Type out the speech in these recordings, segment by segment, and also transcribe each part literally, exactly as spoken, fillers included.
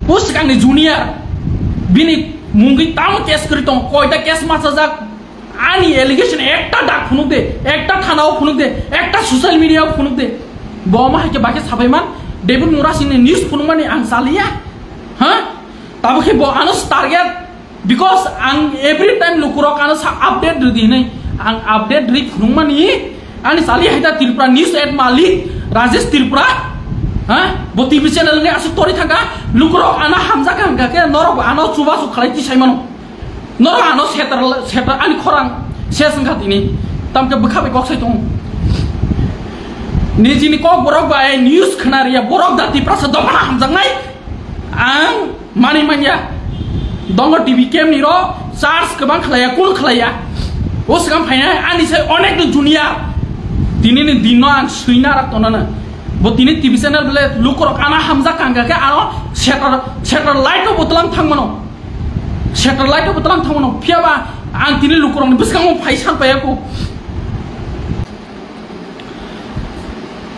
Bo swkangni junior, bini mungwi tamo case kwrwi tongo, koita case machajak, ani allegation ekta dak phunuk de, ekta thana o phunuk de, ekta social media o phunuk de. Bo ma haikhe bakhe sabai man, David Murasingni news phunukmani ang chaliya, ha? Tabo khe bo ano target, because ang every time lukurok ano sa update rwdi hinwi, ang update rwi phunukmani, ani chali hai ta Tripura News at Malik, Rajesh Tripura, ha? Bo T V channel ni aswk tori thangkha, lukurok ano hamjak hangkha khe norok bo ano chubachu khlai tisai mano. Norok ano setar, setar ani khorang ses wngkha tini. Tamkhe bwkha bai kok sai tongo. Nijini kok borok bai news khna riya, borok da Tiprasa dophano hamjaknai. Ang mani manya. Dongo T V camp ni ro charge kwbang khlaiya, kun khlaiya. O swkang phainai ani sai onek no junior. Tini ni din no ang swina rak tonana. Bo tini T V channel bele lukurok ana hamjak kangkha khe ano setar, setar light no botlang thangmano. Satellite bo tlang thangmano, phiya ba ang tini lukurokni bwskango phai san paiya ko.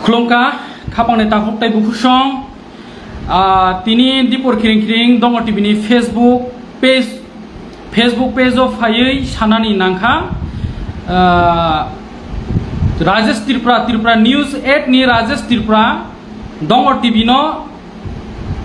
Khulumkha, khapangni takhuk tei bukhusong, ah, tini dipor khiring khiring Dongo T V ni Facebook page, Facebook page o phaiwi sanani nangkha, ah, Rajesh Tripura, Tripura News eight ni Rajesh Tripura, Dongo T V no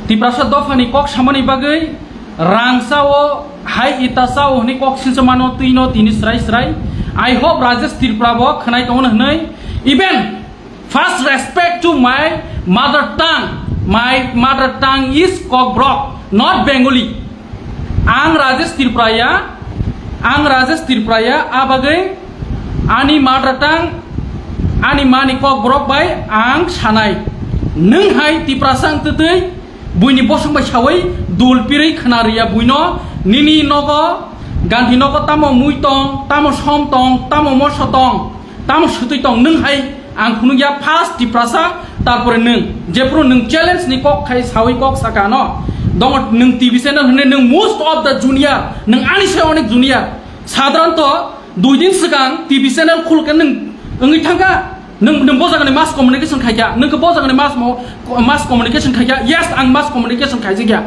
Tiprasa dophani kok samani bagwi rang sao, hai ita sao hwnwi kok sinsa mano twi no tini srai srai. I hope Rajesh Tripura bo khwnai tongo hwnwi. Even first respect to my mother tongue. My mother tongue is Kokborok, not Bengali. Ang Rajesh Tripura ya, ang Rajesh Tripura ya, a bagwi ani mother tongue, ani mani Kokborok bai ang sanai. Nwng hai Tiprasa wng twtwi buini bosong bai sawi dul pirwi khna riya buino, nini nogo, Gandhi nogo tamo mui tong, tamo som tong, tamo moso tong. Tamo swtwi tong nwng hai ang phunukya first Tiprasa, tarpore nwng jephuru nwng challenge ni kok khai sawi kok saka no dongo nwng T V channel hwnwi nwng most of the junior, nwng ani se onek junior. Sadharanto dui din swkang T V channel khulkhe nwng wngwi thangkha, nwng, nwng bo jagani mass communication khaikha, nwng khe bo jagani mass mo-, mass communication khaikha, yes ang mass communication khaijakya,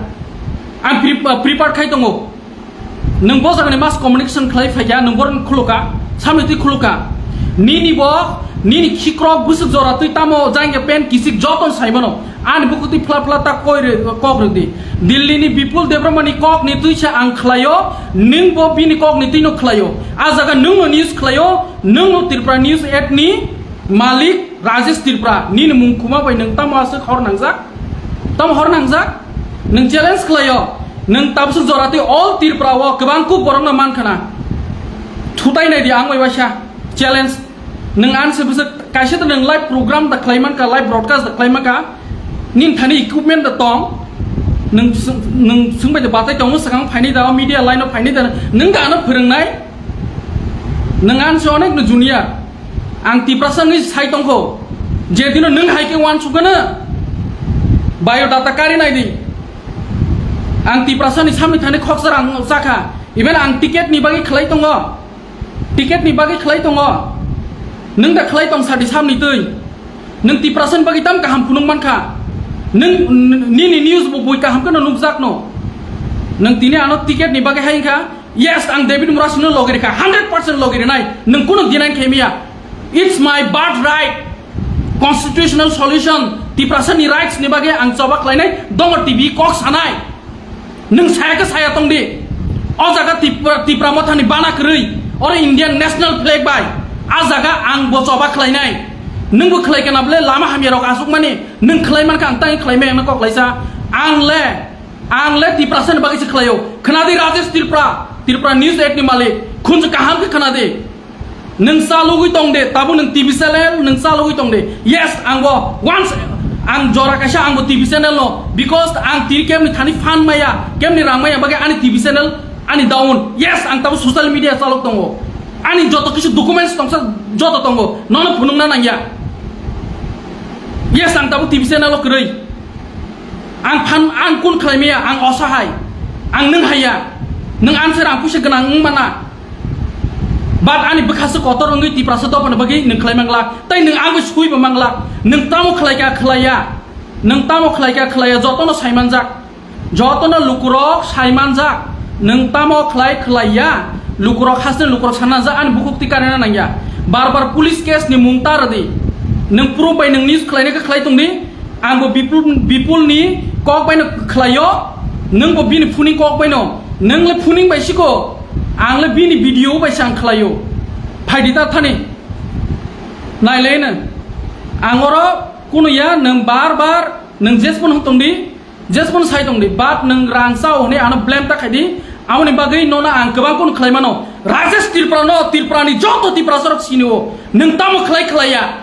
ang pre-, prepared khai tongo. Nwng bo jagani mass communication khlai phaikha, nwng borokno khulukha, samni twi khulukha. Nini bo, nini khikrok bwswk jora twi tamo jangya pen kisik joto saimano. Ani bukhuk twi phla phla ta koi re, kok rwdi. Delhi ni Bipul Debbarma ni kok ni twi se ang khlaio, nwng bo bini kok ni twi no khlaio. A jaga nwng no news khlaio, nwng no Tripura News eight ni malik Rajesh Tripura, nini mung khuma bai nwng tamo aswk hor nangjak? Tamo hor nangjak? Nwng challenge khlaio. Nwng tabswk jora twi all Tripura o kwbang kuk borok no man khana. Thutai nai di ang bai waisa challenge. Nwng ang se bwswk kaisa ta nwng live program da khlai man ka, live broadcast da khlai man ka. Nini thani equipment da tong. Nwng swng, nwng swng bai da batai tongo swkang phainai da, media line o phainai da. Nwng da ano phwrwngnai. Nwng ang se onek no junior. Ang Tiprasa wngwi sai tongkho. Je dino nwng hai khe uansukgwno, biodata kari nai di. Ang Tiprasa ni samni thani khoksa rang chakha. Even ang ticket ni bagwi khlai tongo. Ticket ni bagwi khlai tongo. Nwng da khlai tong sadi samni twi. Nwng Tiprasa ni bagwi tam kaham phunuk mankha. Nwng, n-, nini news bo bui kaham kheno nukjakno. Nwng tini ano ticket ni bagwi hai wngkha. Yes, ang David Murasingno logi rikha, hundred percent logi rinai, nwng kunu deny khaimiya. It's my birthright. Constitutional solution, Tiprasa ni rights ni bagwi ang choba khlainai, Dongo T V kok sanai. Nwng saya khe saya tong di. O jaga Tipra, Tipra Motha ni bana kwrwi, oro Indian national flag bai. A jaga ang bo choba khlainai. Nwng bo khlai kana bole lama hamya rok asuk mani, nwng khlai mankha ang tang khlai maya kok laisa. Ang le Ang le Tiprasa ni bagwi se khlaio. Khwnadi Rajesh Tripura, Tripura News eight ni malik. Khunju kaham khe khwnadi. Nwng chalugwi tong de, tabuk nwng T V channel nwng chalugwi tong de. Yes, ang bo once ang jora kaisa ang bo T V channel no, because ang tini kemni thani fan maya, kemni rang maya bagwi ani T V channel ani down. Yes, ang tabuk social media chalok tongo. Ani joto kisu documents tongsa joto tongo. Nono phunukna nangya. Yes, ang tabuk T V channel o kwrwi. Ang phan, ang kun khlai maya, ang osahai, ang nwng haiya, nwng ang se rang puisa gwnang wng mana. But ani bwkha se kotor wngwi Tiprasa dophani bagwi nwng khlai manglak, tei nwng ang bai sui bo manglak, nwng tamo khlai kha khlaiya, nwng tamo khlai kha khlaiya, jotono sai manjak. Jotono lukurok sai manjak, nwng tamo khlai khlai ya, lukurok hasteni lukurok sana jak, ani bukhuk twi karena nang ya. Bar bar police case ni mung ta rwdi. Nwng proof bai nwng news khlainai khe khlai tongdi. Ang bo Bipul, Bipul ni kok bai no khlaio, nwng bo bini phuning kok bai no. Nwng le phuning bai siko, ang le bini video bai se ang khlaio. Phaidi ta thani. Nailai no. Ang oro kunu ya, nwng bar bar nwng jesmon hwn tongdi. Jesmon sai tongdi, but nwng rang chao hwnwi ano blame ta khaidi. Amoni bagwi nono ang kwbang kunu khlai mano. Rajesh Tripura no, Tripura ni joto Tiprasa rok sini o. Nwng tamo khlai khlai ya?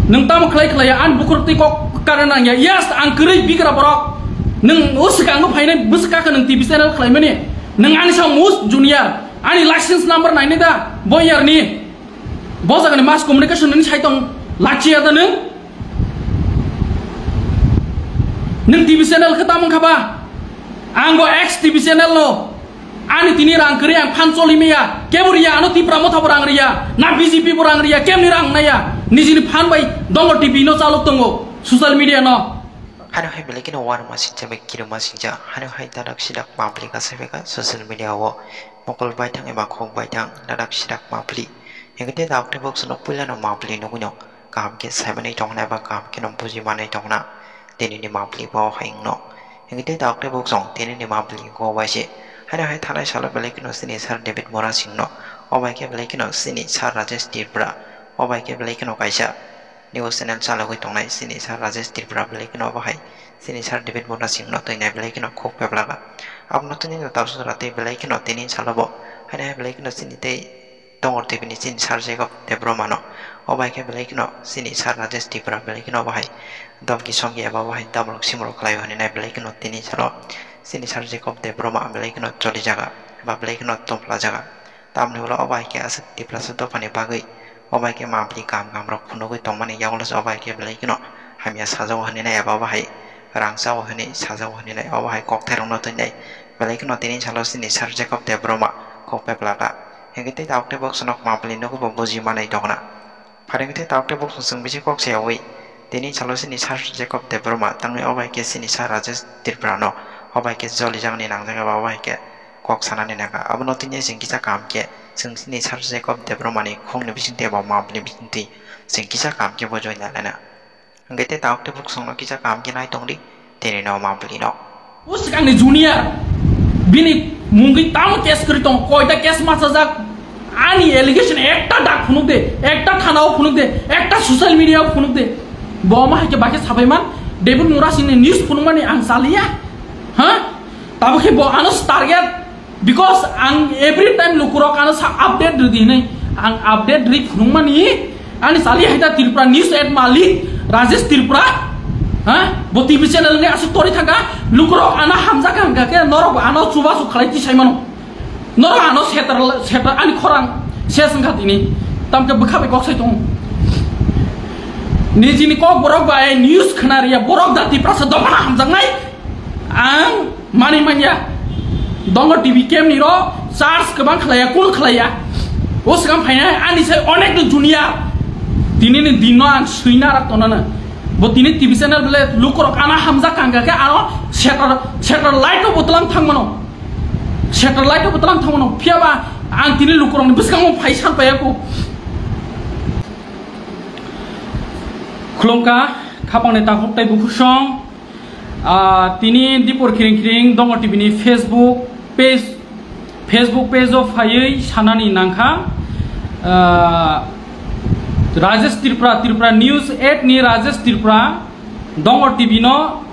Nwng tamo khlai khlai ya? Ani bukhuk twi kok karna nang ya. Yes, ang kwrwi bigra borok. Nwng o swkang no phainai bwswk kha nwng T V channel khlai mani. Nwng ani sa most junior. Ani license number nainai da. Boyar ni. Bo jaga ni mass communication ni sai tong. Lachiya da nwng. Nwng T V channel khe tamo wngkha ba? Ang bo ex T V channel no. Ani tini rang kwrwi ang phan choli maya. Kebo riya, ano Tipra Motha bo rang riya. Na B J P bo rang riya, kemni rang naya. Nijini phan bai Dongor T V no chalok tongo, social media no. Hano hai belai kheno warma singcha bai kirima singcha. Hano hai dadak sidak public asai beka social media o mokol baithang eba khok baithang dadak sidak public. Hingke te dadak te bok sono puila no public nugui no. Kaham khe saimanwi tongna eba kaham kheno bujimanwi tongna tini ni mapli bo hai wngno. Hingke tei daok tei bok chwng tini ni mapli go bai se. Haino hai thanai salo belai kheno chini Sir David Murasing no, o bai khe belai kheno chini Sir Rajesh Tripura, o bai khe belai kheno kaisa news channel chalogwi tongnai chini Sir Rajesh Tripura belai kheno obo hai chini Sir David Murasing no twinai belai kheno khuk peplaka. Abono tini no tabswk jora tei belai kheno tini salo bo haino hai belai kheno chini tei Dongor T V ni chini Sir Jacob Debbarma no. O bai khe belai kheno chini Sir Rajesh Tripura belai kheno bahai domki somki eba bahai damrok simrok khlai o hinwi nai belai kheno tini salo chini Sir Jacob Debbarma belai kheno choli jaga ba belai kheno tompla jaga. Tamni ulo o bai khe aswk Tiprasa dophani bagwi o bai khe mapli kaham kaham rok phunugwi tongmani yagulo se o bai khe belai kheno hamya sajao hinwi nai eba bahai rang chao hinwi sajao hinwi nai o bahai kokthairok no twi nai belai kheno tini salo chini Sir Jacob Debbarma kok peplaka. Hingke tei tabuk tei bok sonok mapli nugwi bo buji manai tongna. Pharing tei tabuk tei bok song chwng bisi kok sayawi. Tini salo chini Sir Jacob Debbarma tangwi o bai khe chini Sir Rajesh Tripura no o bai khe joli jagni nangjak eba o bai khe kok sanani nangkha. Abono tini chwng kisa kaham khe chwng chini Sir Jacob Debbarma ni khungni bisingtwi eba mapli bisingtwi chwng kisa kaham khe bo join laina. Hingke tei tabuk tei bok songno kisa kaham khe nai tongdi, tini no mapli no. O swkangni junior, bini mungwi tamo case kwrwi tongo, koita case machajak, ani allegation ekta dak phunuk de, ekta thana o phunuk de, ekta social media o phunuk de. Bo ma hai khe bakhe sabai man, David Murasing ni news phunukmani ang chaliya. Ha? Tabo khe bo ano target. Because ang every time lukurok ano sa update rwdi hinwi, ang update rwi phunukmani, ani chali hai ta Tripura News at Malik, Rajesh Tripura, ha? Bo T V channel ni aswk tori thangkha, lukurok ano hamjak hangkha khe norok bo ano chubachu khlai tisai mano. Norok ano setar, setar ani khorang ses wngkha tini. Tamkhe bwkha bai kok sai tongo. Nijini kok borok bai news khna riya, borok da Tiprasa dophano hamjaknai. Ang mani manya. Dongo T V camp ni ro charge kwbang khlaiya, kul khlaiya. O swkang phainai ani sai onek no junior. Tini ni din no ang swina rak tonana. Bo tini T V channel bele lukorok ana hamjak kangka khe ano setar, setar light no botlang thangmano. Setar light no botlang thangmano. Phiya ba ang tini lukorok ni bwskango phai san paiya ko. Khulumkha, khapang ni takhuk tai bukhusong. Ah, tini dipor khiring khiring Dongo T V ni Facebook page, Facebook page o phaiwi sanani nangkha. Ah, Rajesh Tripura, Tripura News eight ni Rajesh Tripura Dongo T V no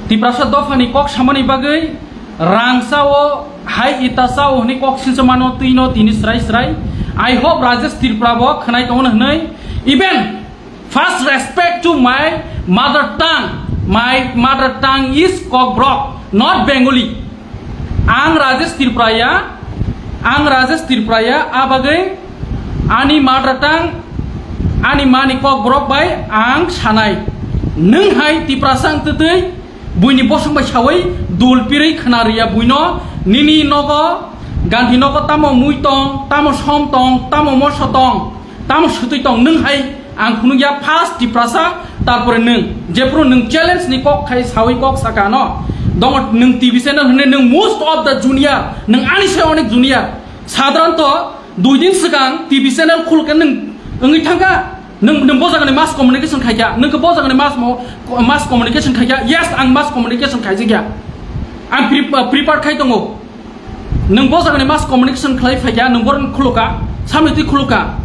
Tiprasa dophani kok samani bagwi rang sao, hai ita sao hwnwi kok silsa mano twi no tini srai srai. I hope Rajesh Tripura bo khwnai tongo hwnwi. Even First respect to my mother tongue. My mother tongue is Kokborok, not Bengali. Ang Rajesh Tripura ya, ang Rajesh Tripura ya, abagwi ani mother tongue, ani mani Kokborok bai ang sanai. Nwng hai Tiprasa wng twtwi buini bosong bai sawi dul pirwi khna riya buino, nini nogo, Gandhi nogo tamo mui tong, tamo som tong, tamo moso tong. Tamo sutwi tong nwng hai ang phunukya first Tiprasa Tarpore nwng, jephuru nwng challenge ni kok khai sawi kok saka no, dongo nwng T V channel hwnwi nwng most of the junior, nwng ani se onek junior. Sadharanto dui din swkang T V channel khulkhe nwng wngwi thangkha, nwng, nwng bo jagani mass communication khaikha, nwng khe bo jagani mass mo-, mass communication khaikha, yes, ang mass communication khaijakya, ang pre-, prepared khai tongo. Nwng bo jagani mass communication khlai phaikha, nwng borokno khulukha, samni twi khulukha.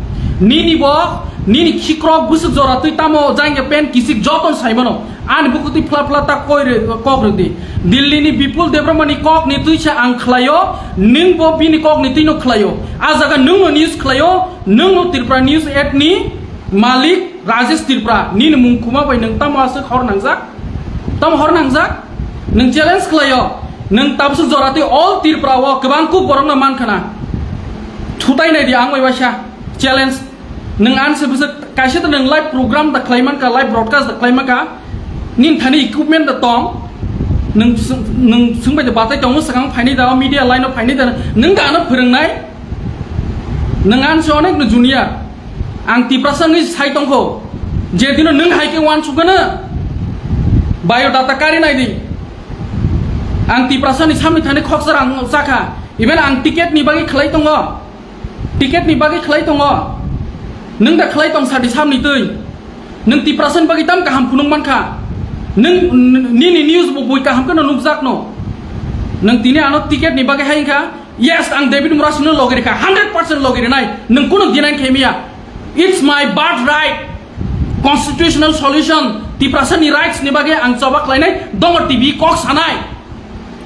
Nini bo, nini khikrok bwswk jora twi tamo jangya pen kisik jotono saimano. Ani bukhuk twi phla phla ta koi rw-, kok rwdi. Delhi ni Bipul Debbarma ni kok ni twi se ang khlaio, nwng bo bini kok ni twi no khlaio. A jaga nwng no news khlaio, nwng no Tripura News App ni malik Rajesh Tripura, nini mung khuma bai nwng tamo aswk hor nangjak? Tamo hor nangjak? Nwng challenge khlaio. Nwng tabswk jora twi all Tripura o kwbang kuk borokno man khna. Thutai nai di ang bai waisa challenge. Nwng ani se bwswk kaisa ta nwng live program da khlai mankha, live broadcast da khlai mankha. Nini thani equipment da tong. Nwng swng-, nwng swngbai da batai tongo swkang phainai da, media line o phainai da. Nwng da ano phwrwngnai. Nwng ani se onek no junior. Ang Tiprasa wngwi sai tongkho. Je dino nwng hai khe uansukgwno, biodata kari nai di. Ang Tiprasani samni thani khoksa rang chakha. Even ang ticket ni bagwi khlai tongo. Ticket ni bagwi khlai tongo. Nwng da khlai tong sadi samni twi. Nwng Tiprasani bagwi tam kaham phunuk mankha. Nwng n-, nini news bo bui kaham kheno nukjakno. Nwng tini ano ticket ni bagwi hai wngkha. Yes, ang David Murasingno logi rikha, hundred percent logi rinai, nwng kunu deny khaimiya. It's my birthright. Constitutional solution, Tiprasani rights ni bagwi ang choba khlainai, Dongor T V kok sanai.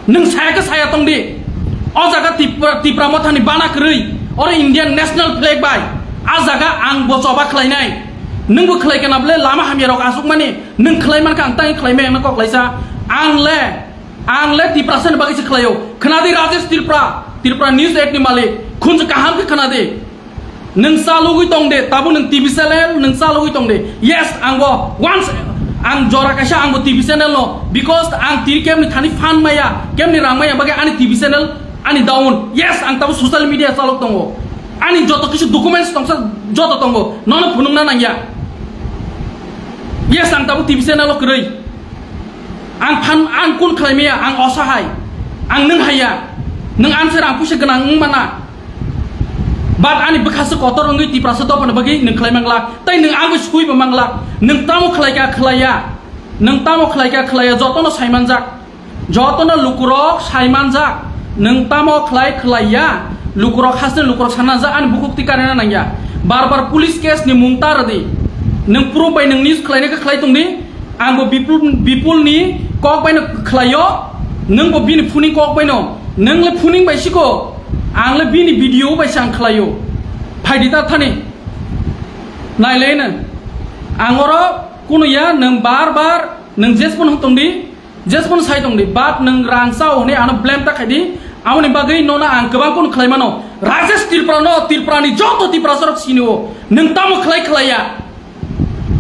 Nwng saya khe saya tong di. O jaga Tipra, Tipra Mothani bana kwrwi, oro Indian national flag bai. A jaga ang bo choba khlainai. Nwng bo khlai kana bole lama hamya rok asuk mani, nwng khlai mankha ang tang khlai mai ang kok laisa. Ang le Ang le Tiprasani bagwi se khlaio. Khwnadi Rajesh Tripura, Tripura News Act ni malik. Khunju kaham khe khwnadi. Nwng chalugwi tong de, tabuk nwng T V channel nwng chalugwi tong de. Yes, ang bo once ang jora kaisa ang bo T V channel no, because ang tini kemni thani fan maya, kemni rang maya bagwi ani T V channel ani down. Yes, ang tabuk social media chalok tongo. Ani joto kisu documents tongsa joto tongo. Nono phunukna nangya. Yes, ang tabuk T V channel o kwrwi. Ang phan, ang kun khlai maya, ang osa hai. Ang nwng haiya. Nwng ang se rang puisa gwnang wng mana. But ani bwkha se kotor wngwi Tiprasa dophani bagwi nwng khlai manglak. Tai nwng ang bai sui bo manglak. Nwng tamo khlai kha khlaiya. Nwng tamo khlai kha khlaiya, jotono sai manjak. Jotono lukurok sai manjak. Nwng tamo khlai khlaiya. Lukurok haste lukurok sana ja ani bukhuk twi karena nangya. Bar bar police case ni mung ta rwdi. Nwng proof bai nwng news khlaina khe khlai tongdi. Ang bo Bipul, Bipul ni kok bai no khlaio, nwng bo bini phuning kok bai no, nwng le phuning bai siko, ang le bini video bai se ang khlaio. Phaidi ta thani. Nailai no. Ang oro kunu ya nwng bar bar nwng jesphon hwn tongdi, jesphon sai tongdi, but nwng rang chao hwnwi ano blame ta khaidi, amoni bagwi nono ang kwbang kunu khlai mano. Rajesh Tripura no, Tripura ni joto Tiprasa rok sini o, nwng tamo khlai khlaiya.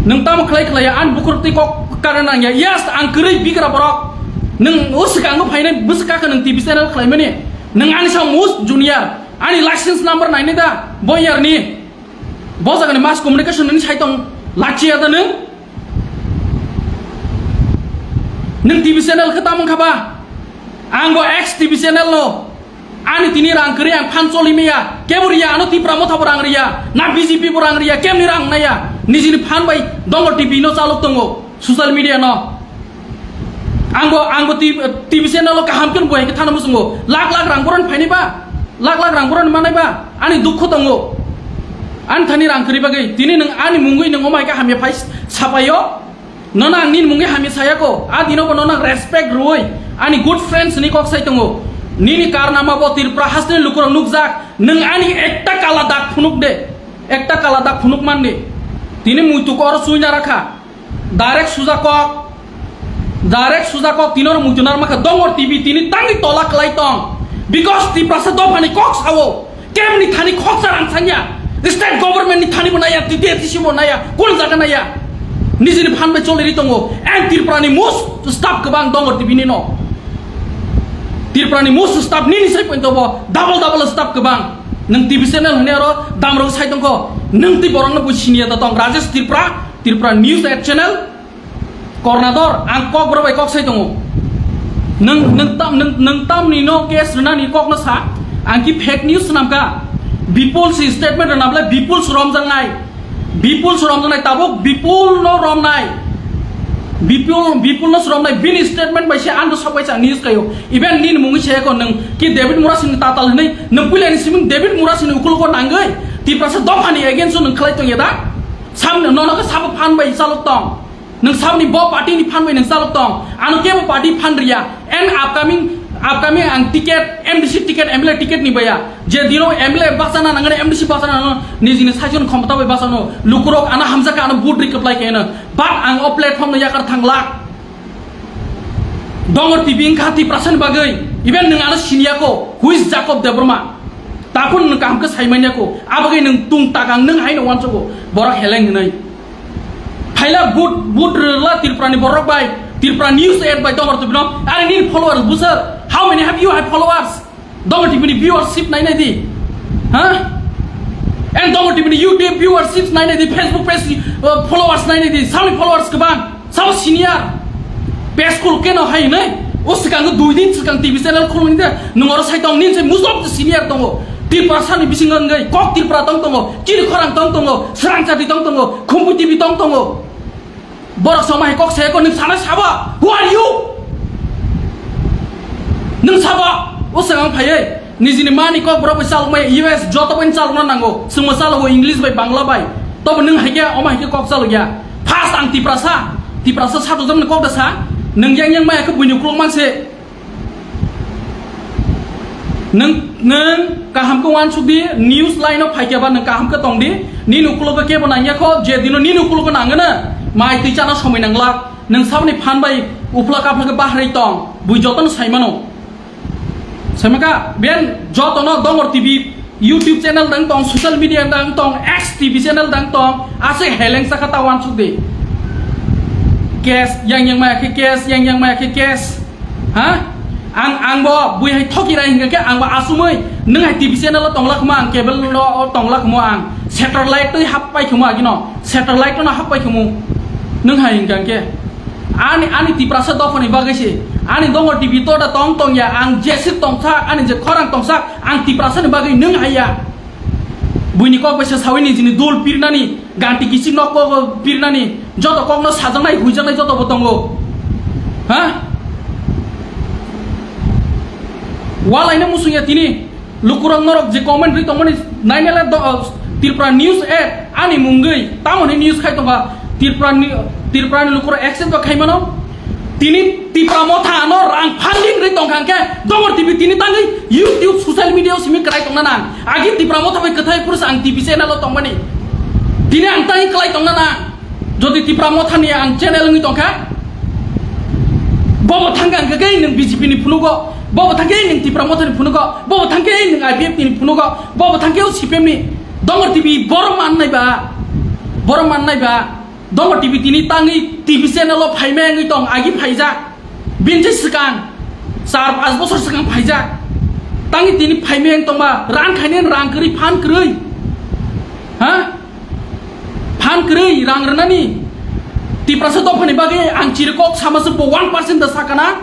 Nwng tamo khlai khlaiya, ani bukhuk twi kok karna nangya. Yes, ang kwrwi bigra borok. Nwng o swkang no phainai bwswk kha nwng T V channel khlaimani. Nwng ani sa most junior. Ani license number nainai da. Bo year ni. Bo jaga ni mass communication ni sai tong lachiya da nwng. Nwng T V channel khe tamo wngkha ba? Ang bo ex T V channel no. Ani tini rang kwrwi ang phan choli maya, kebo riya, ano Tipra Motha bo rang riya, na B J P bo rang riya, kemni rang naya, nijini phan bai Dongor T V no chalok tongo, social media no. Ang bo, ang bo T V, T V channel o kaham khe bo hai khe thana muchungo, lakh lakh rang boron phainai ba, lakh lakh rang boron manai ba, ani dukho tongo. Ani thani rang kwrwi bagwi, tini nwng ani mungwi nwng omai khe hamya phai sapaio. Nono ang nini mungwi hamya sayako, a dino bo nono ang respect rwui, ani good friends ni kok sai tongo. Nini karnama bo Tripura hasteni lukurok nukjak, nwng ani ekta kala dak phunuk de, ekta kala dak phunuk man de. Tini muitu koro suina rakha, direct suja kok, direct suja kok, tini oro muitu narwkha, Dongor T V tini tangni tola kwlai tong, because Tiprasa dophani kok sao. Kemni thani khoksa rang sanya. State government ni thani bo naya, T T A T C bo naya, kun jaga naya. Nijini phan bai choli ri tongo. And Tripura ni most staff kwbang Dongor T V ni no. Tripura ni most staff nini sai point bo double double staff kwbang. Nwng T V channel hwnwi aro damrok sai tongkho. Nwng twi borok no bo siniya da tong. Rajesh Tripura, Tripura News App Channel. Kornador, ang kok borok bai kok sai tongo. Nwng, nwng tam, nwng, nwng tamni no case rwnani kok no sa, ang ki fake news swnam ka? Bipul si statement rwna bwle Bipul si romjaknai. Bipul si romjaknai, tabuk Bipul no romnai. Bipul, Bipul no si romnai, bini statement bai se ang sok bai sa news kayo. Even nini mungwi se ko nwng ki David Murasing ni tatal hwnwi, nwng puila ni siming David Murasing ni ukul ko nangwi, Tiprasa dophani against o nwng khlai tong ya da? Sam no no ka sabo phan bai chalok tong. Nwng saboni bo party ni phan bai nwng chalok tong. Ano kebo party phan riya. And upcoming, upcoming ang ticket, M D C ticket, M L A ticket ni baya. Je dino M L A baksa na nangani, M D C baksa na nangani, nijini saichon khomta bai baksa no. Lukurok ano hamjaka ano vote ri kwplai khe no. But ang o platform no yakar thangla. Dongor T V wngkha Tiprasa ni bagwi. Even nwng ano siniya ko. Who is Jacob Debbarma? Takun nwng kaham khe sai manya ko. Abagwi nwng tung takang nwng haino uansugo. Borok heleng hwnwi. Phaila but, but rwla Tripura ni borok bai, Tripura News App bai Dongor T V no. Are nini followers busar. How many have you have followers? Dongor T V ni viewership nai nai di. Ha? And Dongor T V ni YouTube viewership nai nai di, Facebook page, uh, followers nai nai di. Sami followers kwbang. Sabo senior. Page khul keno hai nai. O swkang dui din swkang T V channel khulung de. Nungoro sai tong nin sai most of the senior tongo. Tiprasa ni bising ngai kok Tripura tong tongo. Chiri khorang tong tongo. Srang chati tong tongo. Khumbu T V tong tongo. Borok song mai kok sai ko nwng sana sabo. Who are you? Nwng sabo. O swkang phai. Nijini mani kok borok bai chalok mai U S joto bai chalok na nango. Swngma chalok English bai Bangla bai. Tobo nwng hai khe omo hai khe kok chalok ya. First ang Tiprasa. Tiprasa sato jomni kok da sa. Nwng yang yang maya khe buini ukulok manse. Nwng, nwng kaham khe uansuk di, news line o phai khe ba nwng kaham khe tong di. Nini ukulok khe bo nang ya kho, je dino nini ukulok nang na. Mai twi chana somoi nang lak. Nwng saboni phan bai uphla kaphla khe bahrai tong. Bui jotono sai mano. Semaka, ben jotono Dongor T V, YouTube channel dang tong, social media dang tong, X T V channel dang tong, ase heleng saka ta uansuk di. Case, yang yang maya khe case, yang yang maya khe case. Ha? Ang, ang bo bui hai thoki rai hingka khe ang bo asumui, nwng hai T V channel o tong lakma ang, cable o tong lakmo ang, satellite twi hap pai khamo agino, satellite no hap pai khamo, nwng hai hingka khe. Ani, ani Tiprasa dophani bagwi se. Ani Dongor T V to da tong tong ya. Ang jeswk tongsak, ani je khorang tongsak, ang Tiprasa ni bagwi nwng hai ya. Buini kok bai se sawi ni jini dul pirnani, ganti kichik nok kok pirnani, joto kok no sajaknai, huijaknai joto bo tongo. Ha? Walai no musung ya tini. Lukurok norok je comment ri tongmani nainele do, uh, Tripura News App ani mungwi tamoni news khai tongkha Tripura ni, Tripura ni lukurok accept ba khaimano. Tini Tipra Motha ano rang funding ri tongkha hwnkhe Dongor T V tini tangwi YouTube social media o simi kwrai tongna nang. Agi Tipra Motha bai kwthai phuru ang T V channel o tongmani. Tini ang tangwi kwlai tongna nang. Jodi Tipra Motha ni ang channel wngwi tongkha, bobo thangkha hwnkhe khe nwng B J P ni phunugo, bobo thangkhe nwng Tipra Motha ni phunugo, bobo thangkhe nwng I P F ni phunugo, bobo thangkhe o C P M ni. Dongor T V borok man nai ba, borok man nai ba. Dongor T V tini tangwi T V channel o phaima wngwi tong, agi phaijak. Bini je swkang char panch bosor swkang phaijak. Tangwi tini phaima wng tongba, rang khainai rang kwrwi, phan kwrwi. Ha? Phan kwrwi rang rwnani Tiprasa dophani bagwi ang chiri kok sama se bo one percent da sakana,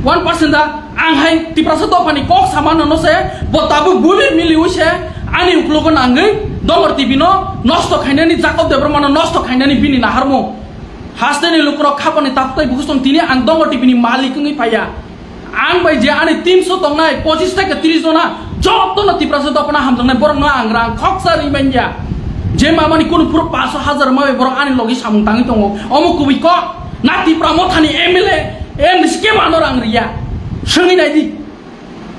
one percent da ang hai Tiprasa dophani kok sama nono se bo tabuk bubi miliwi se ani uklogo nangwi Dongor T V no nosto khainani, Jacob Debbarma no nosto khainani bini naharmung. Hasteni lukurok khapani takhtai bukhusong tini ang Dongor T V ni malik wngwi phaiya. Ang bai je ani team so tongnai pochis theke tris jona jotono Tiprasa dophano hamjaknai borokno ang rang khoksa rwi manya. Je mamani kunu phuru paanch hajar ma bai borok ani logi samung tangwi tongo. Omo kubui kok na Tipra Mothani M L A, M D C kebo ano rang riya. Swngwi nai di.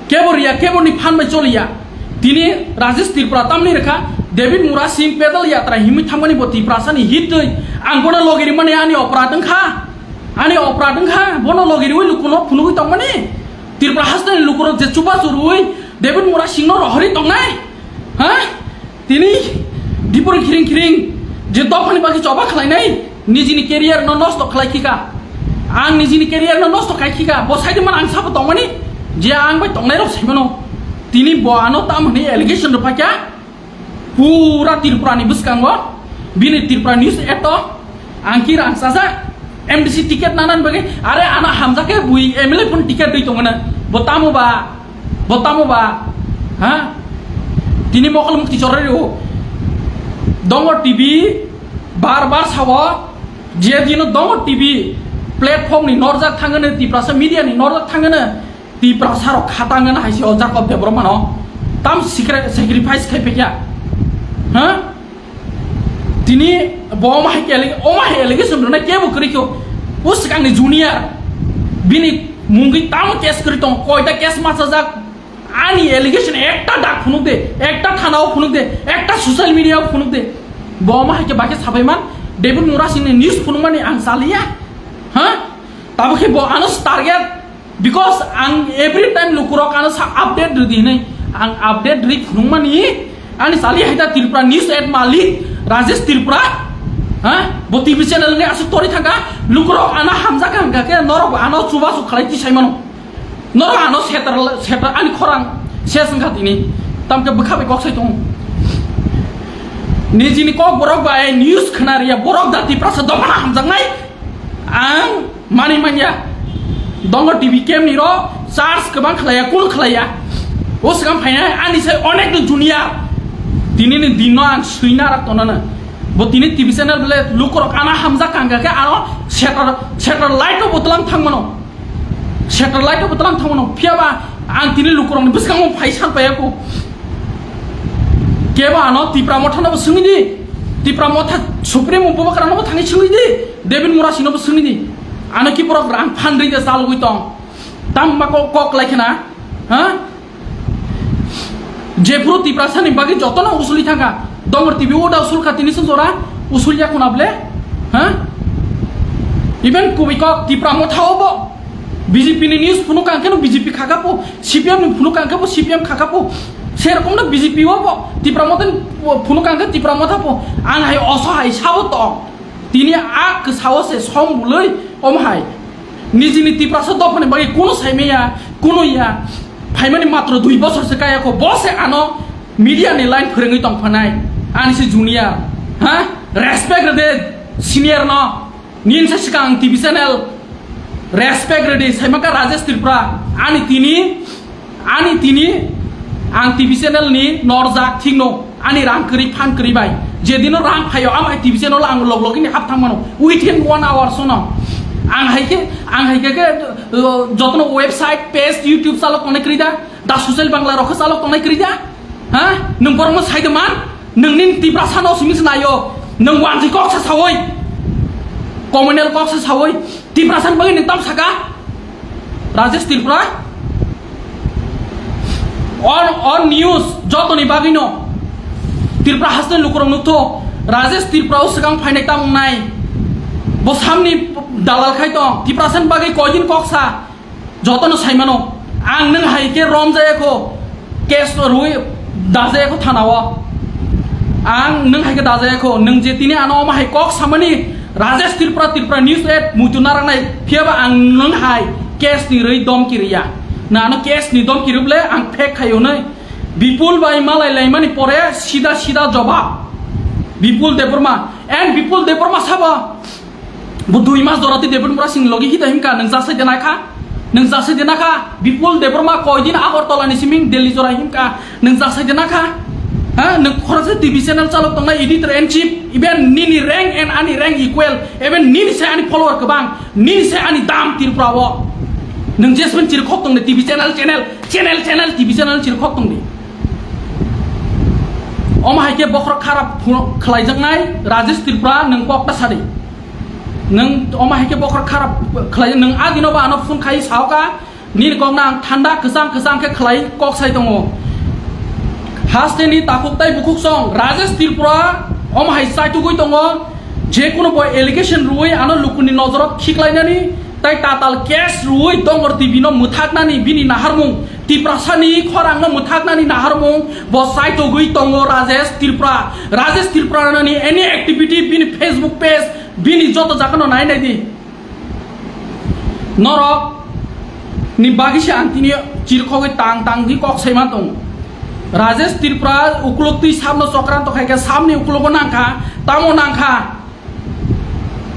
Kebo riya, kebo ni phan bai choliya. Tini Rajesh Tripura tamni rwkha, David Murasing pedal yatra himwi thangmani bo Tiprasani hitwi. Ang bono logi rimani ani oprad wngkha. Ani oprad wngkha, bono logi riwi lukuno phunugwi tongmani. Tripura hasteni lukurok je chubachu rwi David Murasingno rohorwi tongnai. Ha? Tini dipor khiring khiring je dophani bagwi choba khlainai, nijini career no nosto khlai khika. Ang nijini career no nosto khai khika. Bo saidi man ang sabo tongmani je ang bai tongnai rok saimano. Tini bo ano tam hwnwi allegation rwphaikha. Pura Tripura ni bwskango bini Tripura News eto ang ki rang sajak. M D C ticket nanani bagwi, are ano hamjak khe bui M L A phone ticket dui tongmano. Bo tamo ba? Bo tamo ba? Ha? Tini mokol mukti chorwi rw. Dongor T V bar bar sao, je dino Dongor T V platform ni norjak thangano, Tiprasa media ni norjak thangano, Tiprasa rok khatangano hai se o Jacob Debbarma no. Tam sikre-, sacrifice khai phekya. Ha? Tini bo omo hai khe alleg-, omo hai allegation rwna kebo kwrwi kho. O swkangni junior, bini mungwi tamo case kwrwi tongo, koita case machajak, ani allegation ekta dak phunuk de, ekta thana o phunuk de, ekta social media o phunuk de. Bo omo hai khe bakhe sabai man, David Murasing ni news phunukmani ang chaliya. Ha? Tabo khe bo ano target. Because ang every time lukurok ano sa update rwdi hinwi, ang update rwi phunukmani, ani chali hai ta Tripura News at Malik, Rajesh Tripura, ha? Bo T V channel ni aswk tori thangkha, lukurok ano hamjak hangkha khe norok bo ano chubachu khlai tisai mano. Norok ano setar, setar ani khorang ses wngkha tini. Tamkhe bwkha bai kok sai tongo. Nijini kok borok bai news khna riya, borok da Tiprasa dophano hamjaknai. Ang mani manya, Dongor T V camp ni ro charge kwbang khlaiya, kun khlaiya. O swkang phainai ani sai onek no junior. Tini ni din no ang swina rak tonana. Bo tini T V channel bele lukurok ana hamjak kangka khe ano setar, setar light no botlang thangmano. Setar light no botlang thangmano. Phiya ba ang tini lukurok ni bwskango phai san paya ko. Kebo ano Tipra Motha no bo swngwi di. Tipra Motha Supremo Bubagra no bo thangwi swngwi di. David Murasi no bo swngwi di. Ano ki borok rang phan rwi de chalogwi tong. Tam ma kok, kok lai khna. Ha? Jephuru Tiprasa ni bagwi jotono usuli thangkha. Dongor T V o da usul kha tini se jora usul ya khuna ble. Ha? Even kubui kok Tipra Motha o bo B J P ni news phunuk ang kheno B J P khakapo, C P M ni phunuk ang khebo C P M khakapo. Serokom no B J P o bo Tipra Motha ni phunuk ang khe Tipra Motha po. Ang hai oso hai sabo tong. Tini a kwsao se som bului om hai. Nijini Tiprasa dophani bagwi kuno saimaya, kuno ya. Phaimani matro dui bosor se kaya ko. Bo se ano media ni line phwrwngwi tong phanai. Ani se junior. Ha? Respect rede senior no. Nini sa sikang T V channel respect redi saimaka Rajesh Tripura. Ani tini, ani tini ang T V channel ni norjak thikno ani rang kwrwi phan kwrwi bai. Jedino rang phaio amai T V channel ang log log ini hap thangmano within one hour sono. Ang haike, ang haike ke, uh, jotono website, page, YouTube chalok tongnai kwrwi da, da social bangla rokho chalok tongnai kwrwi da. Ha? Nwng borokno sai de man? Nwng nini Tiprasa no simi se naio. Nwng wanji kok sa sawi. Communal kok sa sawi. Tiprasa ni bagwi nwng tam saka? Rajesh Tripura? On, on news, jotoni bagwi no. Tripura haste lukurok nukto. Rajesh Tripura o swkang phainai tam wngnai. Bo samni dalal khai tong. Tiprasa ni bagwi koidin kok sa. Jotono saimano, ang nwng hai khe romjaya kho, case rwi dajaya kho thana o. Ang nwng hai khe dajaya kho, nwng je tini ano omo hai kok samani Rajesh Tripura, Tripura News at muitu narangnai, phiyaba ang nwng hai case ni rwi domki riya. Na ano case ni domki rwble ang fake khai hwnwi. Bipul bai malai laimani pore sida sida jobab. Bipul Debbarma, and Bipul Debbarma sabo. Bo dui mas jora twi Debbarma Singh logi hita himka, nwng jasai de nakha, nwng jasai de nakha, Bipul Debbarma koidin Agartala ni siming Delhi jora himka, nwng jasai de nakha, ha, nwng khoroksa T V channel chalok tongnai editor in chief, even nini rank and ani rank equal, even nini se ani follower kwbang, nini se ani dam Tripura o, nwng jesmen chirkhok tongni T V channel, channel, channel, channel, T V channel chirkhok tongni. Omo hai khe bokhorok kharap phu-, khlaijaknai Rajesh Tripura nwng kok ta sadi. Nwng omo hai khe bokhorok kharap khlai, nwng adino ba ano phone khai saoka, nini kokno ang thanda kwchang kwchang khe khlai kok sai tongo. Hasteni takhuk tai bukhuk song Rajesh Tripura omo hai chaitugwi tongo, je kuno bo allegation rwui ano lukuni nojoro khiklainani tai tatal case rwui Dongor T V no mwthaknani bini naharmung, Tiprasani khorangno mwthaknani naharmung bo chaitugwi tongo Rajesh Tripura. Rajesh Tripura nani any activity bini Facebook page, bini joto jagano nai nai di. Norok ni bagwi se ang tini chirkhogwi tang tang di kok saima tong. Rajesh Tripura ukulok twi samno chokranto khai khe samni ukulogo nangkha, tamo nangkha.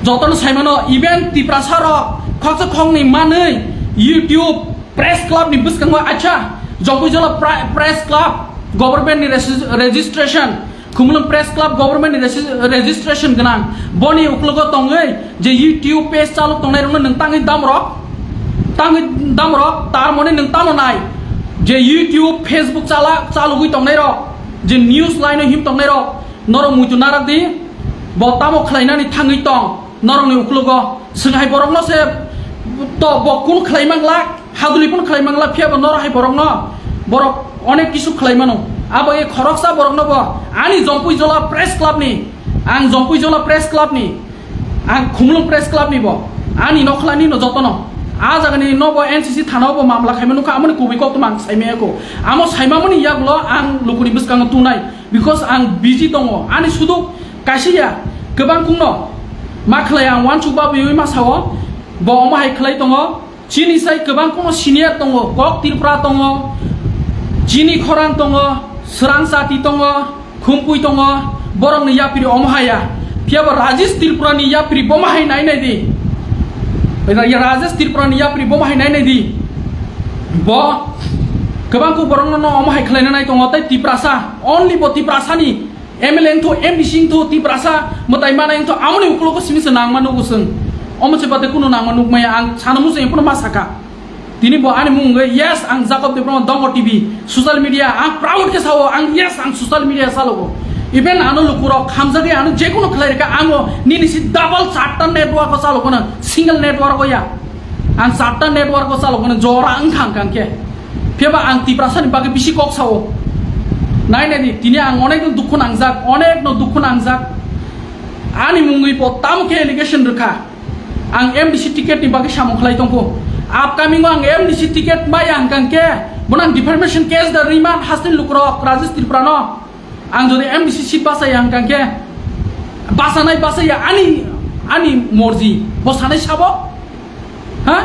Jotono saimano, even Tiprasa rok khoksa khoknwi manwi YouTube Press Club ni bwskango, acha, Jompuijala Pra-, Press Club, government ni regis-, registration, Khumulwng Press Club, government ni resi-, registration gwnang, boni uklogo tongwi je YouTube page chalok tongnai rokno nwng tangwi damrok, tangwi damrok, tar mone nwng tamo nai je YouTube, Facebook chala, chalogwi tongnai rok, je news line o him tongnai rok, norok muitu narak di, bo tamo khlainani thangwi tong, norokni uklogo. Swng hai borokno se to bo kun khlai mangla, haduli pun khlai mangla, phiya bo norok hai borokno, borok onek kisu khlai mano. Abo e khoroksa borokno bo ani Jompuijala Press Club ni, ang Jompuijala Press Club ni, ang Khumulwng Press Club ni bo, ani nokhlani no jotono. A jagani no bo N C C thana o bo mamla khaima nukha, amoni kubui koktwma ang saimaya ko. Amo saimamani yaklo ang lukuni bwskango tunai, because ang busy tongo. Ani sudu kaisa ya, kwbang kungno ma khlai ang wansuk babiwi ma sao, bo omo hai khlai tongo. Chini sai kwbang kungno senior tongo, Kok Tripura tongo, Chini Khorang tongo, Swrang Chati tongo, Khumpui tongo, borokni yapri omo haya. Phiya bo Rajesh Tripura ni yapri bo ma hai nai nai di. Ra-, Rajesh Tripura ni yapri bo ma hai nai nai di. Bo kwbang kuk borokno no omo hai khlaina nai tongo, tei Tiprasa, only bo Tiprasa ni M L A wngthu, M D C wngthu, Tiprasa mwtai manai wngthu, amoni ukologo simi se nangma nugo chwng. Omo se bade kunu nangma nukmaya, ang sana muchung phano ma saka. Tini bo ani mung wngwi, yes, ang Jacob Debbarma, Dongor T V, social media, ang proud khe sao, ang, yes, ang social media chalogo. Even ano lukurok hamjagwi ano jekunu khlai rikha, ang o nini si double charta network o chalogo na, single network o ya. Ang charta network o chalogo na, jora wngkha ang khe. Phiya ba ang Tiprasa ni bagwi bisi kok sao. Nai nai di, tini ang onek no dukhu nangjak, onek no dukhu nangjak. Ani mungwi bo tamo khe allegation rwkha. Ang M D C ticket ni bagwi samung khlai tongkho. Upcoming o ang M D C ticket maya hwnkha hwnkhe bono ang defamation case da rwima hasteni lukurok Rajesh Tripura no. Ang jodi M D C seat bachaya hwnkha hwnkhe bachanai bachaya ani, ani morji. Bo sanai sabo? Ha?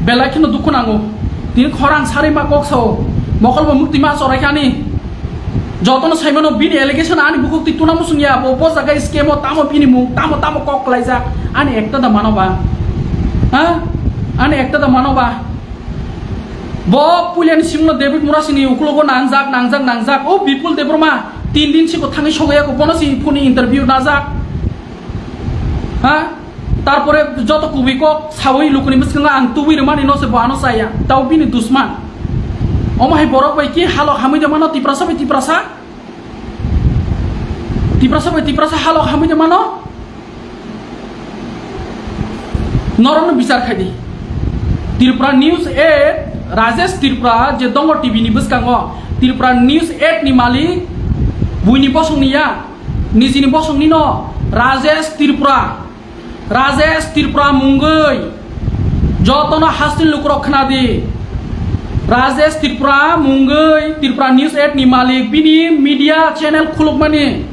Belai kheno dukhu nango. Tini khorang sarwi ma kok sao. Mokol bo mukti ma chorai kha ani. Jotono saimano bini allegation ani bukhuk twi tuna musung ya. Bo, bo jaga scam o tamo bini mung, tamo, tamo kok klaijak. Ani ekta da mano ba. Ha? Ani ekta da mano ba. Bo puilani simno David Murasini ukulogo nangjak, nangjak, nangjak. O Bipul Debbarma tin din siko thangwi sogaya ko bono si phone interview najak. Ha? Tarpore joto kubui kok sawi lukuni bwskango ang tubui rwmani no se bo ano chaya. Tau bini dusman. Omo hai borok bai ki halok hamwi de mano Tiprasa bai Tiprasa? Tiprasa bai Tiprasa halok hamwi de mano? Norokno bichar khai di. Tripura News eight, Rajesh Tripura je Dongor T V ni bwskango, Tripura News eight ni malik, buini bosongni ya, nijini bosongni no, Rajesh Tripura. Rajesh Tripura mungwi jotono hasteni lukurok khna di. Rajesh Tripura mungwi Tripura News eight ni malik, bini media channel khulukmani,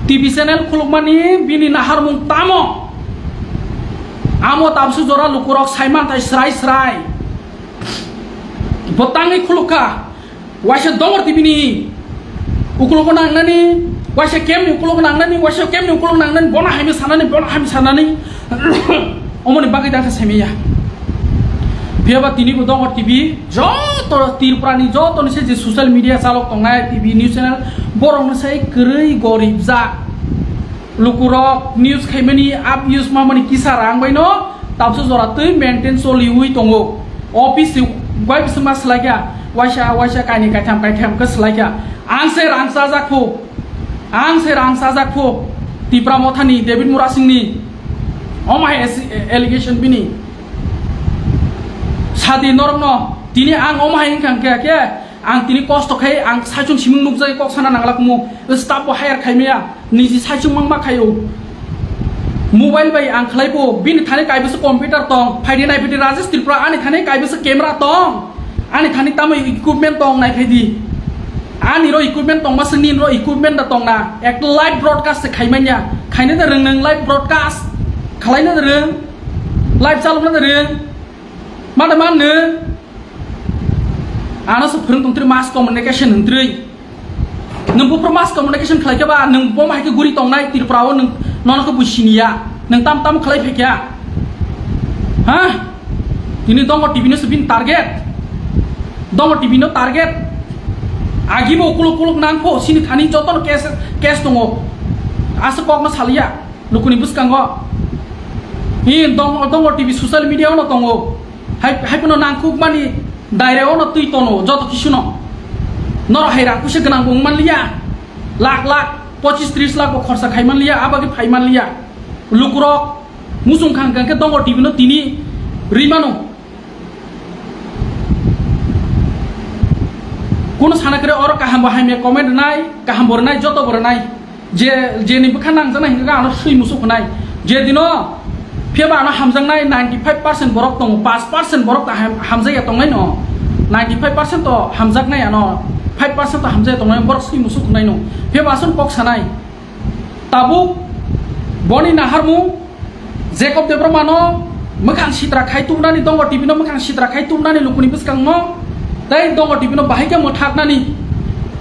T V channel khulukmani bini naharmung tamo? Amo tabsu jora lukurok saimanthai srai srai. Bo tangwi khulukha. Waisa Dongor T V ni ukulogo nangnani, waisa camp ni ukulogo nangnani, waisa camp ni ukulogo nangnani, bono haimi sanani, bono haimi sanani. Omoni bagwi dakha saimiya. Phiyaba tini bo Dongor T V, joto Tripura ni joto ni se je social media chalok tongnai, T V news channel, borok no sai kwrwi gorib jak. Lukurok news khaimani, up use mamani kisa rang bai no tabsu jora twi maintain choliwi tongo. Office se bai bisingma swlaikha, waisa waisa kaini kaitham kaitham khe swlaikha. Ang se rang chajak phu, ang se rang chajak phu. Tipra Mothani, David Murasingni, omo hai as-, allegation bini. Sadi norokno, tini ang omo hai wngkha khe, khe ang tini kosto khai, ang saichung simung nukjagwi kok sana nangla kumu, staff bo hire khaimaya, niji saichung mangma khaio. Mobile bai ang khlaibo, bini thani kaibwsa computer tong, phaidi nai phaidi Rajesh Tripura, ani thani kaibwsa camera tong, ani thani tamo equipment tong nai phaidi. Ani ro equipment tongma se nini ro equipment da tongna, ekta live broadcast se khaimanya, khaina da rwng nwng live broadcast, khlaina da rwng, live chalokna da rwng, ma da man nwng. Ano se phwrwng tongtri mass communication hwntrwi. Nwng buphuru mass communication khlai khe ba, nwng bo hai khe guri tongnai Tripura o, nwng nono khe bui siniya, nwng tam tam khlai phaikha. Ha? Tini Dongo T V no se bini target. Dongo T V no target. Agi bo kuluk kuluk nang pho, sini thani joto no case, case tongo. Asa kok no saliya. Lukuni bwskango. Hi Dongo, Dongo T V social media ono tongo. Hai, hai phano nangkuk mani daire ono twi tono joto kisu no. Noro hai rang kusa gwnang bo wng manliya. Lakh lakh, pochis tris lakh bo khorsa khai manliya, abagwi phai manliya. Lukurok musung khang khang khe Dongo T V no tini ri mano. Kuno sana kre oro kaham bo hamya comment rwnai, kaham bo rwnai, joto bo rwnai. Je, jeni bwkha nangjaknai hinkhe ano swi musuk hwnai. Je dino phiyaba ano hamjaknai ninety five percent borok tongo, paanch percent borok ta ham-, hamjakya tongnai no. Ninety five percent to hamjaknai ano, five percent to hamjakya tongnai, borok swi musuk hwnai no. Phiyaba aswk kok sanai. Tabuk boni naharmung Jacob Debbarma no mwkhang sitra khai tubunani, Dongo T V no mwkhang sitra khai tubunani lukuni bwskang no tei Dongo T V no bahai khe mwthaknani,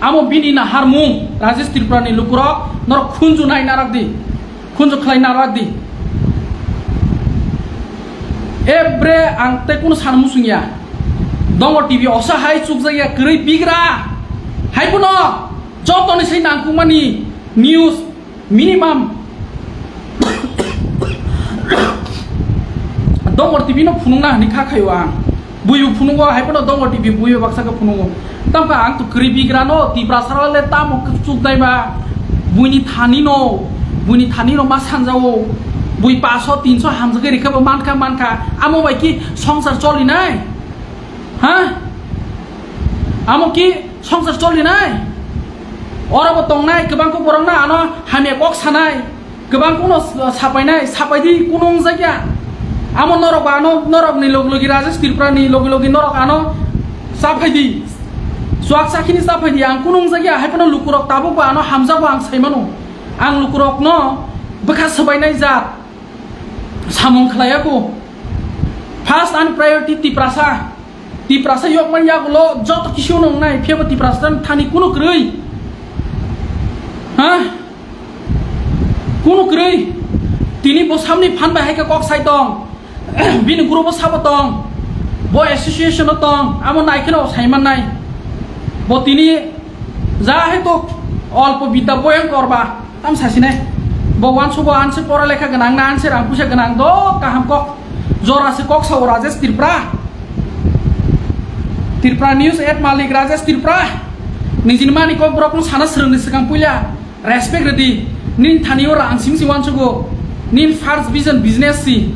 amo bini naharmung Rajesh Tripura ni lukurok norok khunju nai narak di, khunju khlai narak di. Ebre ang tei kunu san musung ya. Dongo T V osa hai chukjak ya kwrwi bigra. Hai phano joto ni sai nangkukmani news minimum Dongo T V no phunukna hwnwi kha khaio ang. Buibo phunugo, hai phano Dongo T V buibo baksa khe phunugo. Tamkha ang to kwrwi bigrano, Tiprasa rok le tamo chukdai ba, buini thani no, buini thani no ma sanjao, bui paso tinso hamjagwi rikha bo mankha, mankha, amo bai ki songsar cholinai? Ha? Amo ki songsar cholinai? Oro bo tongnai, kwbang khe borok no ano hamya kok sanai. Kwbang kuno sapainai, sapaidi kuno wngjakya. Amo norok ba ano, norok ni logi logi Rajesh Tripura ni logi logi norok ano chaphaidi. Chuak chakhini chaphaidi, ang kuno wngjakya, hai phano lukurok tabuk ba ano hamjago ang saimano. Ang lukurok no bwkha swbainai jat samung khlaiya ko. First ani priority Tiprasa. Tiprasa yokmani yagulo joto kisu no wngnai, phiyaba Tiprasa thani kuno kwrwi. Ha? Kuno kwrwi. Tini bo samni phan bai hai khe kok sai tong. Bini group o sabo tong. Bo association o tong. Amo nai kheno sai mannai. Bo tini ja hai to olpo bidya boyang korba. Tam sasinai. Bo uansugo ansi pora lekha gwnang na, ansi rang puisa gwnang do kaham kok. Jora se kok sao Rajesh Tripura. Tripura News at Malik Rajesh Tripura. Nijini mani kok borok no sana swrwngni swkang puila respect rwdi. Nini thani o rang simi si uansugo. Nini first vision business si.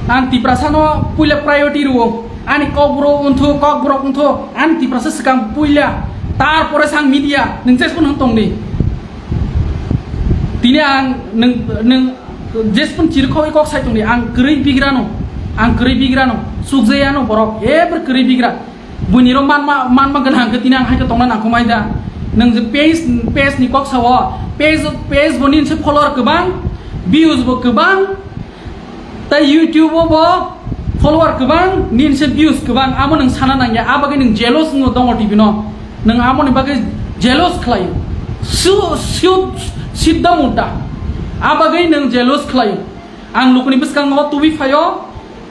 Ang Tiprasa no puila priority rwo. Ani kok borok unthu, kok borok unthu. Ani Tiprasa swkang puila. Tarpore sang media. Nwng jesbo nang tongdi. Tini ang nwng, nwng jesphun chirikhogwi kok sai tongdi, ang kwrwi bigrano, ang kwrwi bigrano, chukjayano borok, eber kwrwi bigra. Buini rok manma, manma gwnang khe tini ang hai khe tongna nangkukmai da. Nwng je page, page ni kok sao, page, page bo nini se follower kwbang, views bo kwbang, tei YouTube o bo follower kwbang, nini se views kwbang, amo nwng sana nangya, a bagwi nwng jealous wngo Dongo T V no. Nwng amoni bagwi jealous khlaio. Su-, su-, sidda mudda. A bagwi nwng jealous khlaio. Ang lukuni bwskango tubui phaio.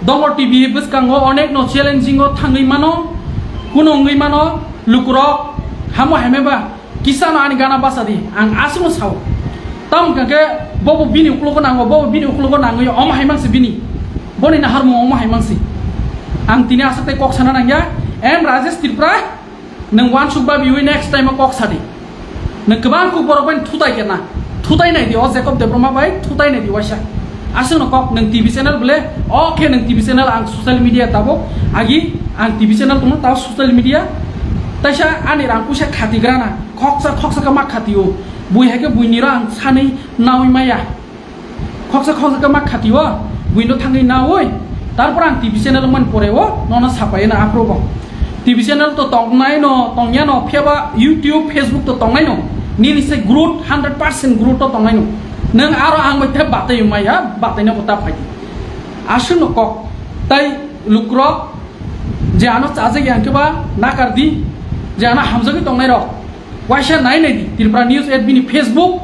Dongo T V bwskango onek no challenging o thangwi mano. Kuno wngwi mano lukurok hamo hemeba. Kisano ani gana basa di, ang aswkno sao. Tamo hwnkha khe bobo bini uklogo nango, bobo bini uklogo nangwi omo hai mangsi bini. Boni naharmung omo hai mangsi. Ang tini aswk tei kok sana nangya. M Rajesh Tripura, nwng uansuk babiwi next time o kok sadi. Nwng kwbang kuk borok bai thutai kena. Thutai nai di, o Jacob Debbarma bai thutai nai di waisa. Aswkno kok nwng T V channel bole, o khe nwng T V channel ang social media tabuk agi ang T V channel tongno tao social media. Taisa ani rang puisa khatigrana, khoksa khoksa khe ma khatio. Bui hai khe buini rang sanwi nawi maya. Khoksa khoksa khe ma khatio, buino thangwi nawi. Tarpor ang T V channel man pore o nono sapai na aphuru bo. T V channel to tongnai no, tongya no, phiya ba YouTube, Facebook to tongnai no. Nini se growth, hundred percent growth to tongnai no. Nwng aro ang bai the batai maya, batai no bo ta phai. Aswk no kok. Tai lukrok je ano chajak yang khe ba nakar di, je ano hamjagwi tongnai rok. Waisa nai nai di, Tripura News at bini Facebook,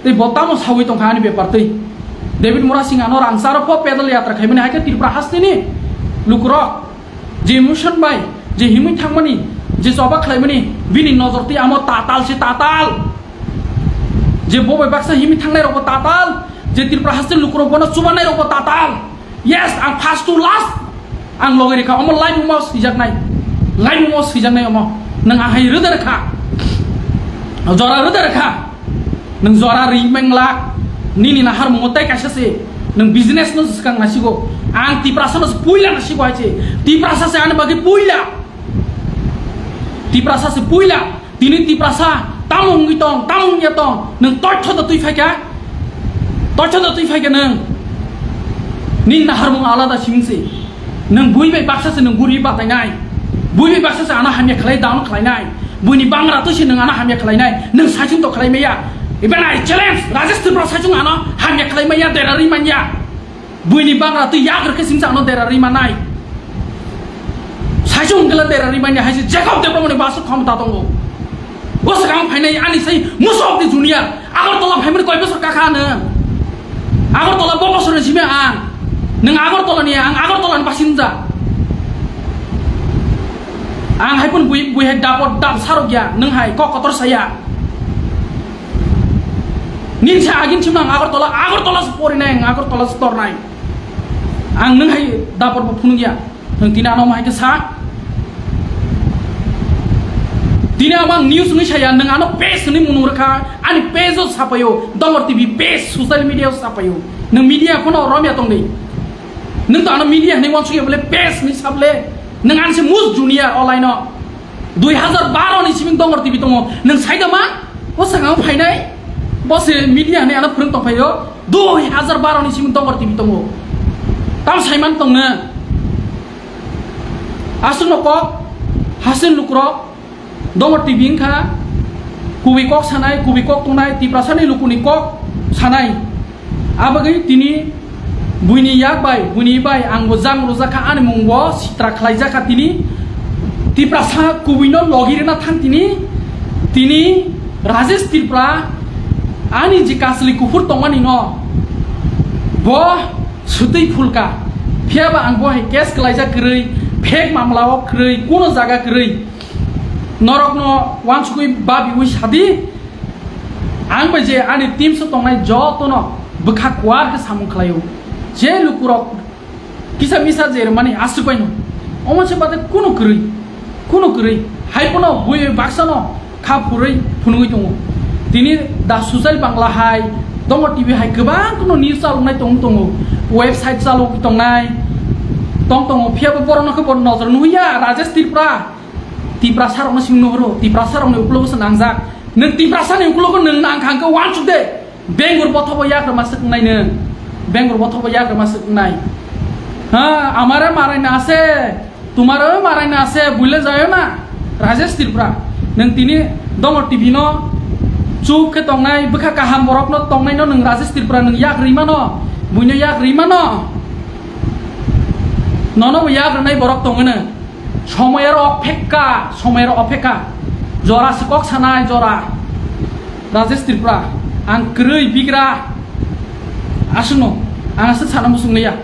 tei bo tamo sawi tongkha ani bepar tei. David Murasing ano rangcharo pho pedal yatra khaimani hai khe Tripura hasteni lukurok je emotion bai, je himwi thangmani, je choba khlaimani, bini nojor tei amo tatal se tatal. Je bo bai baksa himwi thangnai rokbo tatal, je Tripura hasteni lukurok bono chubanai rokbo tatal. Yes, ang first to last. Ang logi rikha, omo live omo swijaknai. Live omo swijaknai omo. Nang ahai rwda rikha. Jora rwda rikha. Nang jora ri mengla. Nini nahar mo tai kaisa se. Nang business no swkang nasigo. Ang Tiprasa no puila nasigo hai se. Tiprasa se ani bagi puila. Tiprasa se puila. Tini Tiprasa tamo wngwi tong, tamo wngya tong, nwng toitho da twi phaikha, toitho da twi phaikha nwng. Nini naharmung alada simse. Nwng bui bai baksa se nwng guri batainai. Bui bai baksa se ano hamya khlai down khlainai. Buini bangra twi se nwng ano hamya khlainai. Nwng saichung to khlai maya. Even I challenge, Rajesh Tripura saichung ano hamya khlai maya, dera ri manya. Buini bangra twi yak rwkhe singsa ano dera ri manai. Saichung gela dera ri manya hai se Jacob Debbarmani basu khomta tongo. Bwswk ang phainai ani sai muso of the junior. Agartala phaimani koi bosor kakha ano. Agartala bo bosor ni simi ang. Nwng Agartala ni, ang Agartala ni basinja. Ang hai pun bui, bui hai dapot dap sarok ya, nwng hai kok kotor saya. Nini sa agin chimno ang Agartala, Agartala se porinai, ang Agartala se tornai. Ang nwng hai dapor bo phunukya. Nwng tini ano hai khe sa. Tini amo ang news wngwi saya, nwng ano page wngwi munung rwkha, ani page o sapaio, Dongor T V page, social media o sapaio. Nwng media phano romya tongdi. Nwng to ano media hinwi wansukya bole page hinwi sa bole. Nwng ani se mus junior o line o. Dui hazar baro ni simi Dongor T V tongo. Nwng saida ma? Bo saka phainai. Bo se media ni ano phwrwng tong phaio. Dui hazar baro ni simi Dongor T V tongo. Tam saiman tong na. Aswk no kok, hasil lukurok, Dongor T V wngkha, kubui kok sanai, kubui kok tongnai, Tiprasa ni lukuni kok sanai. Abagwi tini buini yak bai, buini bai ang bo jang rwjak kha, ani mung bo sitra khlaijak kha tini. Tiprasa kubui no logi rwna thang tini, tini Rajesh Tripura ani je kasli kuphur tongmani no bo sutwi phulka. Phiya ba ang bo hai case kwlaijak kwrwi, fake mamla o kwrwi, kuno jaga kwrwi. Norok no wansukwi babiwi sadi. Ang bai je ani team so tongnai joto no bwkha kuar khe samung khlaio. Je lukurok kisa misa je rwmani aswk bai no. Omo se bade kuno kwrwi, kuno kwrwi. Hai pono bui baksa no kha phurwi phunugwi tongo. Tini da social bangla hai, Dongor T V hai kwbang kuno news chaloknai tong tongo. Website chalok tongnai tong tongo. Phiya bo borok no khe bo nojor nuya Rajesh Tripura. Tiprasa rokno sing nuhuru, Tiprasa rokni uklogo se nangjak. Nwng Tiprasa ni uklogo nwng nang kha hwnkhe wansuk de. Bengur bothobo yagra masuk wngnai nwng. Bengur bothobo yagra masuk wngnai. Ha, amare marai na ase, tumare marai na ase, buile jayo na. Rajesh Tripura, nwng tini Dongor T V no chup khe tongnai, bwkha kaham borok no tongnai no nwng Rajesh Tripura nwng yak rimano, buino yak rimano. Nono bo yak rwnai borok tongwino. Somoyar ophekka, somoyar ophekka. Jora se kok sanai, jora. Rajesh Tripura, ang kwrwi bigra. Aswkno, ang aswk sana muchung liya.